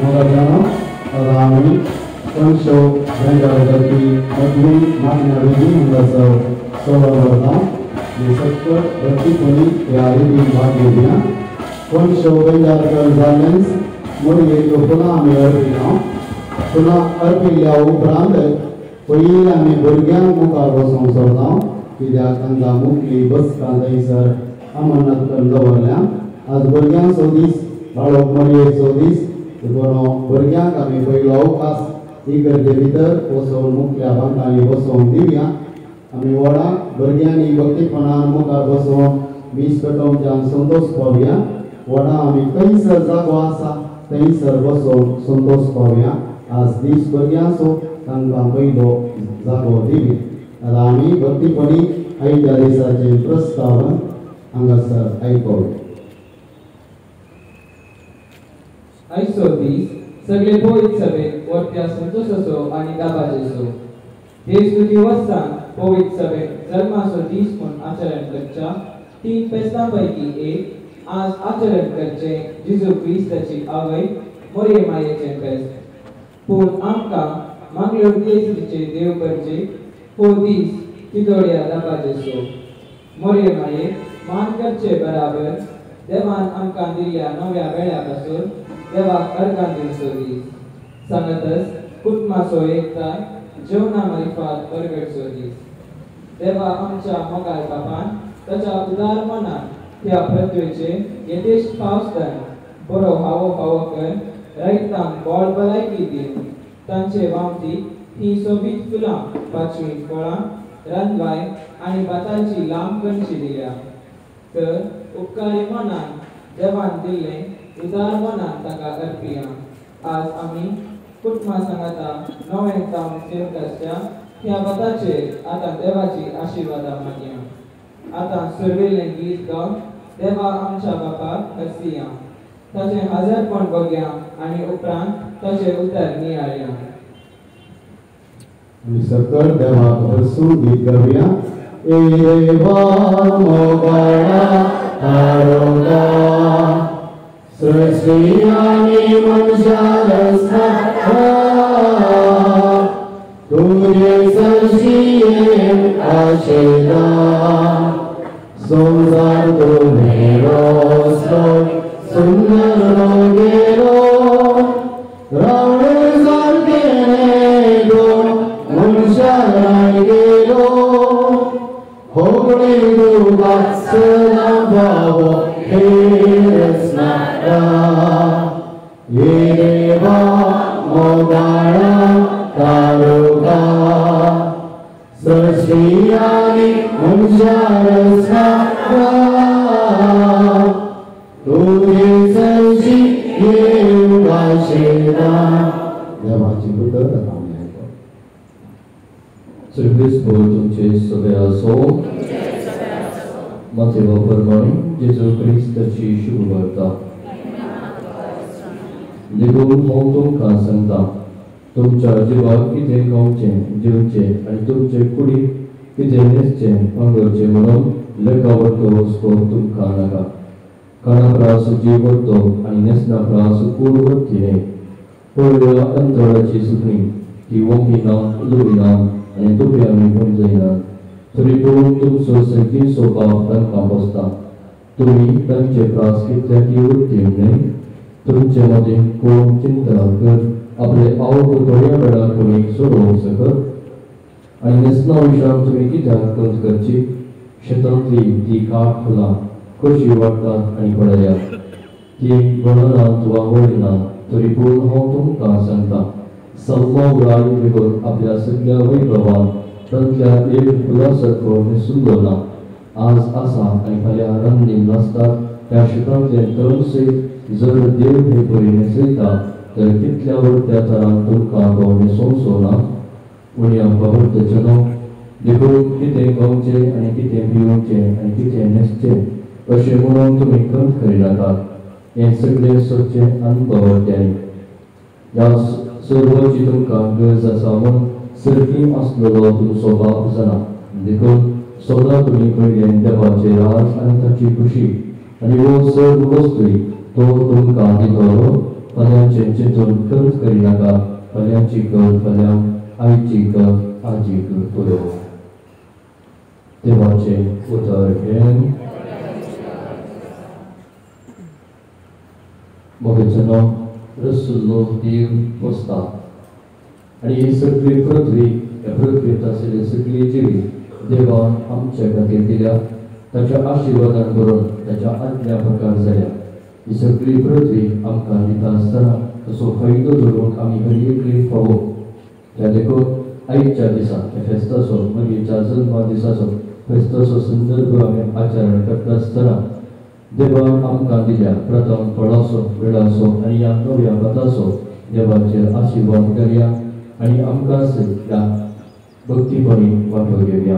मोगाच्यानो आतां आमी कोणशो बेंजार करपी मदली मागण्या विधी हांगासर सवाल व्हरता. सत्तर भक्तीपणी ह्या रितीन भाग घेवया. कोणशो बेंजार कर जाल्लेंच मोरयेक फुलां आमी अर्पिता. फुलां अर्पिल्ल्या उपरांत पयलीं आमी भुरग्यांक मुखार वचोंक सोदता, कित्याक तांकां मुखली बसका थंयसर अमरनाथ करून दवरल्या. आज भुरग्यांचो दीस, बाळक मोरयेचो दीस, देखून भुरग्यांक आमी पयलो अवकाश इगर्जे भितर वचोवन मुखल्या बांकांनी बसोवन दिवया. आमी व्हडा भुरग्यांनी भक्तीपणान मुखार बसोवन मीस पेटोवच्यान संतोश पावया. व्हडा आमी खंयसर जागो आसा थंयसर बसोवन संतोश पावया. आज दीस भुरग्यांचो, तांकां पयलो जागो दिवया. आतां आमी भक्तीपणी आयच्या दिसाचें प्रस्तावन हांगासर आयकोया. आयचो दीस सगळे पवित्र सभेक वरत्या संतोषाचो आनी दाबाजेचो. देवस्तुती वर्सान पवित्र सभेक जल्माचो दीस म्हूण आचरण करच्या 3 फेस्तां पैकी एक आज आचरण करचें जेजू क्रिस्ताची आवय मोरये मायेचें फेस्त. पूण आमकां मांगलोर दियेसीचे देव करचे हो दीस तितोड्या दाबाजेचो. मोरये माये मान करचे बराबर देवान आमकां दिल्ल्या नव्या वेळा पासून देवाक अर्गां दिवचो दीस. सांगतच कुटुंबाचो एकताय जेवणा मारिफात परगटचो दीस. देवा आमच्या मोगाळ बापान ताच्या उदार मनान ह्या पृथ्वेचे यथेश्ट पावस दान बरो हावो फावो कर रयतांक बोळ भलायकी दिवन तांचे वामती ही सोबीत फुलां, पाचवी फळां, रानवाय आनी भाताची लांब कणशी दिल्या. तर उपकारी मनान देवान दिल्लें उदार मनान ताका अर्पिया. आज आमी कुटुंबा सांगाता नवें जावन सेवक आसच्या ह्या भाताचेर आतां देवाची आशिर्वादां मागया. आतां सुरवेलें गीत गावन देवा आमच्या बापाक हरसिया, ताचें हाजरपण बघया आनी उपरांत ताचें उतर नियाळया. आमी सकल देवाक हरसून गीत गावया. ए देवा मोगाळा तारुंगा सृष्टी आनी मनशा रचना तुजे सरशी आशेदा संसार तुवें रचलो सुंदर गेलो रावणे सारकें गो मनशा गेलो होगणे तुका सदां फावो हे रचनारा. हे देवा मोगाळा तारुका सृष्टी आनी मनशा रचनारा तुजे सरशी येवंक आशेता. देवाची उतर आमी आयकूया. श्री क्रिस्त तुमचे सगळे असो. मातेवा प्रमाणे जेजू क्रिस्ताची शुभवार्ता. देखून हांव तुमकां सांगता, तुमच्या जिवाक कितें खावचें जेवचें आनी तुमचे कुडीक कितें न्हेसचें पांगरचें म्हणून लेखावरतो हुस्को तुमकां नाका. खाणा प्रास जीव वरतो आनी न्हेसणा प्रास कूड वरती न्हय. पळया अंतराळाची सुकणी, ती वोंकिना लुविना आनी तुप्यांनी पुंजयनात, तरी पूण तुमचो सगळीचो बाप तांकां पोसता. तुमी तांचे प्रास कितल्याकी उत्तीम न्हय? तुमचे मदीं कोण चिंता कर आपले आवक थोड्या वेळार कोणीक सोडोवंक शकत? आनी न्हेसणा विशयान तुमी कित्याक खंत करची? शेतांतली ती काट फुलां कशी वाडटात आनी पळयात, ती गणनात वा वळिनात, तरी पूण हांव तुमकां सांगता, सल्लो राय देखून आपल्या सगळ्या वैभवान तांतल्या एक फुला सारको न्हेसुल्लो ना. आज आसा आनी फाल्यां रांदीन नासतात त्या शेतांतलें तण सयत जर देव हे परी न्हेसयता तर कितल्या वरत्या तरान तुमकां तो न्हेसोवचो ना? उण्या बाबडतेचें न्हू. देखून कितें खावचें आनी कितें पिवचें आनी कितें न्हेसचें अशें म्हणून तुमी खंत करिनाकात. हें सगळें सोदचें आनी बाबडट्यांनी ह्या सर्वाची तुमकां गरज आसा म्हूण सर्गी आसलेलो तुमचो बाप जाणा. देखून सदां तुमी पयलें देवाचें राज आनी ताची खुशी आनी हो सर्व वस्तूय तो तुमकां दितलो. फाल्यांचें चिंतून खंत करिनाका. फाल्यांची गत फाल्यां, आयची गत आजीक पुरो. देवाचें उतर घेवन मोगेचो रसुल्लो देव पोसता आनी ही सगळी पृथ्वी, ह्या पृथ्वींत आशिल्ली सगळी जिवी देवान आमच्या खातीर दिल्या. ताच्या आशिर्वादान करून ताच्या आज्ञा प्रकार जाल्या. ही सगळी पृथ्वी आमकां दिता आसतना तसो फायदो धरूंक आमी हर एकली फावो. त्या देखून आयच्या दिसा ह्या फेस्ताचो, मरयेच्या जल्मा दिसाचो फेस्ताचो संदर्भ आमी आचरण करता आसतना देवान आमकां दिल्या प्रथम फळाचो, वेळाचो आनी ह्या नव्या पदाचो देवाचेर आशिर्वाद करया आनी आमकां ह्या भक्तीपणी वांटो घेवया.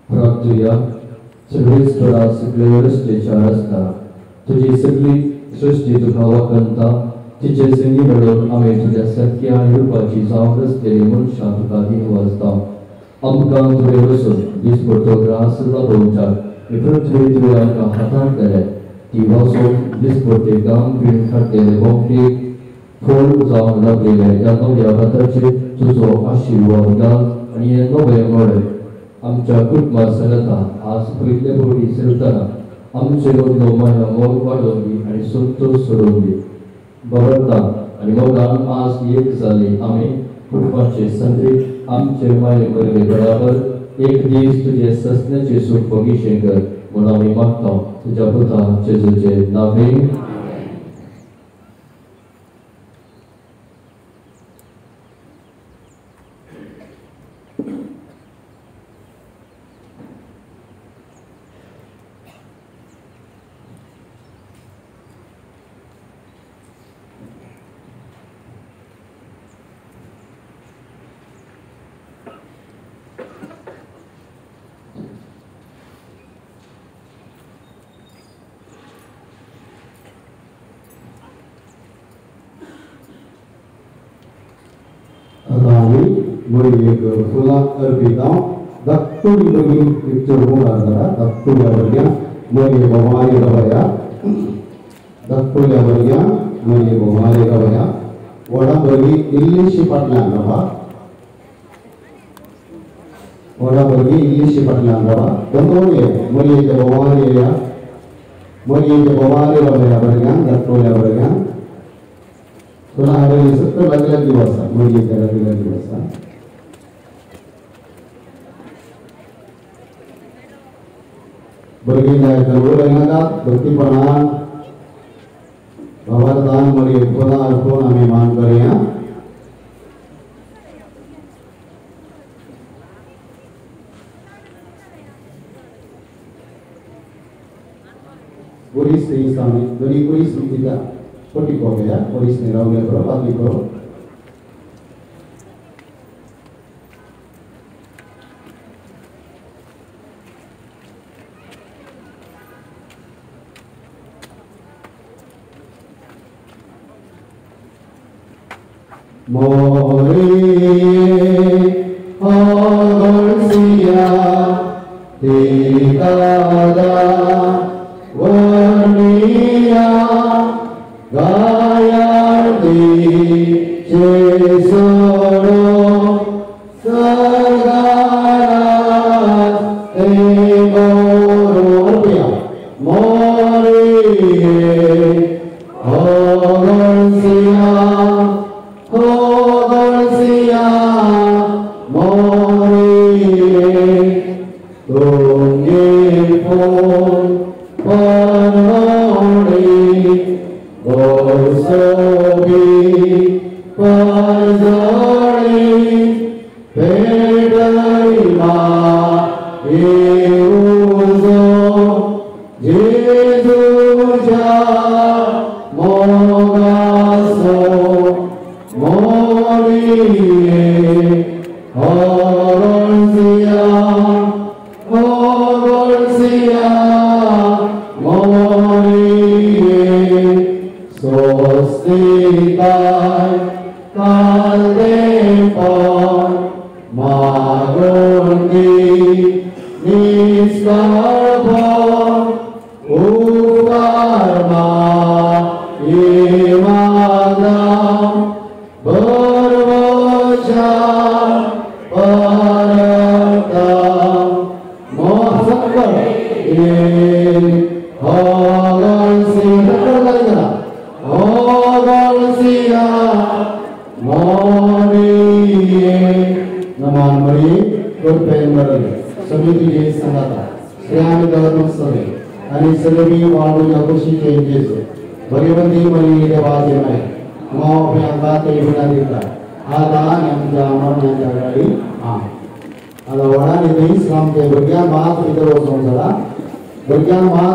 प्रार्थुया. सर्वेस्परा सगळे रस्तेच्या रस्ता तुजी सगळी सृश्टी तुका वखंता. तिचे संगी मेळून आमी तुज्या सारकी आनी रुपाची जावंक रसलेली मनशां तुका दिनवासता. आमकां तुवें वचून दिसपडतो ग्रास लाभोवच्याक ही पृथ्वी तुवें आमकां हातांत केल्या. ती वाचोवन दिसपडटे गांव पिण खाटलेले बोंकटेक फळ जावंक लागलेले ह्या नव्या भाताचेर तुजो आशिर्वाद घाल आनी हें नवें मळे आमच्या कुटुंबा सांगता आज पयले फावटी सरतना आमचे मदलो माया मोग वाडोवन दी आनी संतोश सोडोवन दी. बरता आनी मोगान आज एक जाली आमी कुटुंबाचे संद्री आमचे माये मरले बराबर एक दीस तुजे ससण्याचे सूख भोगिशें कर म्हूण आमी मागता तुज्या पुता जेजूचे नांवे. मरयेक फुलां अर्पिता. धाकटुली भुरगीं पिक्चर मुखार धरा. धाकटुल्या भुरग्यांक मरये भोवारी रावया. धाकटुल्या भुरग्यांक मरये भोवारी रावया. व्हडा भुरगीं इल्लीशी फाटल्यान रावा. व्हडा भुरगीं इल्लीशी फाटल्यान रावा. दोन येया मरयेच्या भोवारी येया. मरयेच्या भोवारी रावया भुरग्यांक, धाकटुल्या भुरग्यांक. फुलां हाडलेली सगळें लागीं लागीं आसा, मरयेच्या लागीं लागीं आसा. भुरगीं जाय उलयनाकात, भक्तीपणान भावार्थान मरयेक फुलां अर्पून आमी मान करया. बोरीस आमी बरी बोरीस दिता पटी कोया बोरीस रावले करो पातली करो. मोरे अगोळसिया तेकादा वर्णिया गायार्ती सोडो सगारा ते मोरोपिया मोरे अगोळसिया होगोळसिया मोरे तुंगे फूल परवडे गोसोबी परजोडे पेटैमा येऊजो जेजूच्या मोगासो मोरिये होगोळसिया होगोळसिया मोरिये सोस्तिकाय कालदेपण मागेलो बरवच्या परता मोसंकर होगळसी होगळसिया मोरिये नमान मरी कृपेन मरले समितीचे संगाता श्री धर्म सभे आणि सगळी वाढूच्या कुशीचे जेजू भगवंती मरी देवाचे माय मावप्यांका ते दिता आता आनी आमच्या मरणाच्या वेळी. आतां व्हडांनी दीस आमच्या भुरग्यांक मात भितर वचोंक जाला भुरग्यांक मात.